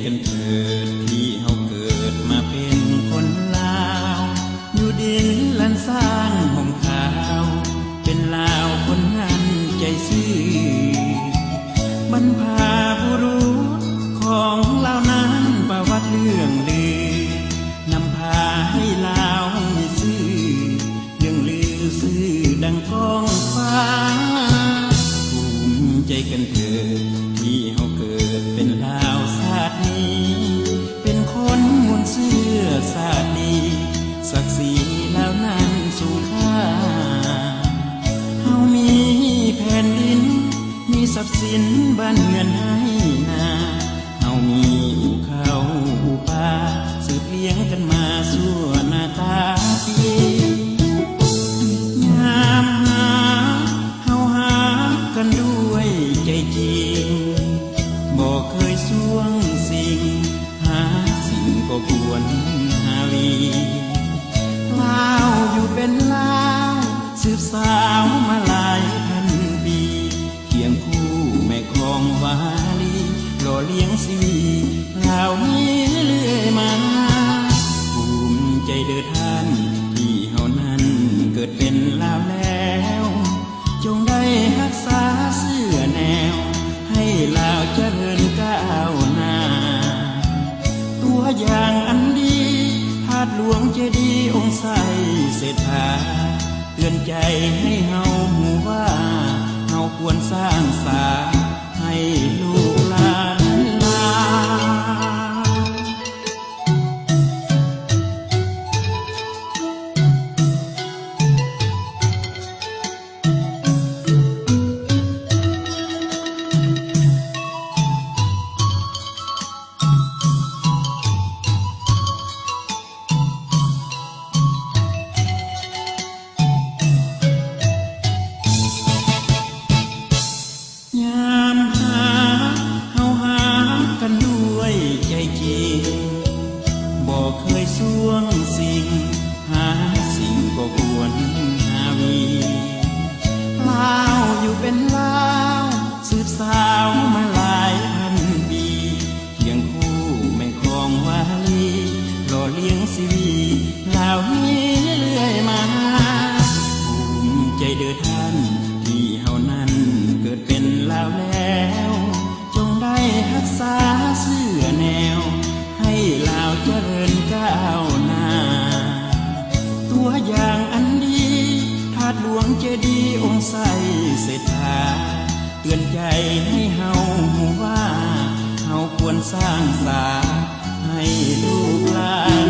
ກັນເທີດ ທີ່ເຮົາເກີດມາເປັນຄົນລາວ ຢູ່ດິນລານຊ້າງຫົ່ມຂາວ ເປັນລາວຄົນງານໃຈຊື່. ບັນພາບຸລຸດຂອງລາວນັ້ນ ປະຫວັດເລື່ອງລື ນຳພາໃຫ້ລາວມີຊື່ ເລື່ອງລືຊື່ດັງກ້ອງຟ້າ. ພູມໃຈກັນເທີດ ທີ່ເຮົາເກີດເປັນລາວຊາດນີ້ ເປັນຄົນມູນເຊື້ອຊາດດີ ສັກສີລາວນັ້ນສູງຄ່າ. ເຮົາມີແຜ່ນດິນ ມີຊັບສິນບ້ານເຮືອນໄຮ່ນາ ເຮົາມີອູ່ເຂົ້າອູ່ປາ ສືບລ້ຽງກັນມາຊົ່ວໜ້າຕາປີ. ຍາມຫາ ເຮົາຮັກກັນດ້ວຍໃຈຈິງ ບໍ່ເຄີຍຊ່ວງຊິງ ຫາສິ່ງກໍຄວນຫາວີ. ລາວຢູ່ເປັນລາວ ສືບສາວມາຫຼາຍພັນປີ ຄຽງຄູ່ແມ່ຂອງວາລີ ຫຼໍ່ລ້ຽງຊີວິດລາວນີ້ເລື້ອຍມາ. ພູມໃຈເດີທ່ານ ທີ່ເຮົານັ້ນເກີດເປັນລາວແລ້ວ ຈົ່ງໄດ້ຮັກສາເຊື້ອແນວ ໃຫ້ລາວຈະເລີນກ້າວໜ້າ. ຕົວຢ່າງອັນດີ ທາດຫຼວງເຈດີ ອົງໄຊເສດຖາ ເຕືອນໃຈໃຫ້ເຮົາຮູ້ວ່າ ເຮົາຄວນສ້າງສາໃຫ້ລູກຫຼານລາວ. ຍາມຫາ ເຮົາຫາກັນດ້ວຍໃຈຈິງ ບໍ່ເຄີຍຊ່ວງຊິງ ຫາສິ່ງກໍຄວນຫາວີ. ລາວຢູ່ເປັນລາວ ສືບສາວມາຫຼາຍພັນປີ ຄຽງຄູ່ແມ່ຂອງວາລີ ຫຼໍ່ລ້ຽງຊີວິດລາວນີ້ເລື້ອຍມາ. ພູມໃຈເດີທ່ານ ທີ່ເຮົານັ້ນເກີດເປັນລາວແລ້ວ ຈົ່ງໄດ້ຮັກສາເຊື້ອແນວ ໃຫ້ລາວຈະເລີນກ້າວໜ້າ. ຕົວຢ່າງອັນດີ ທາດຫຼວງເຈດີ ອົງໄຊເສດຖາ ເຕືອນໃຈໃຫ້ເຮົາຮູ້ວ່າ ເຮົາຄວນສ້າງສາໃຫ້ລູກຫຼານ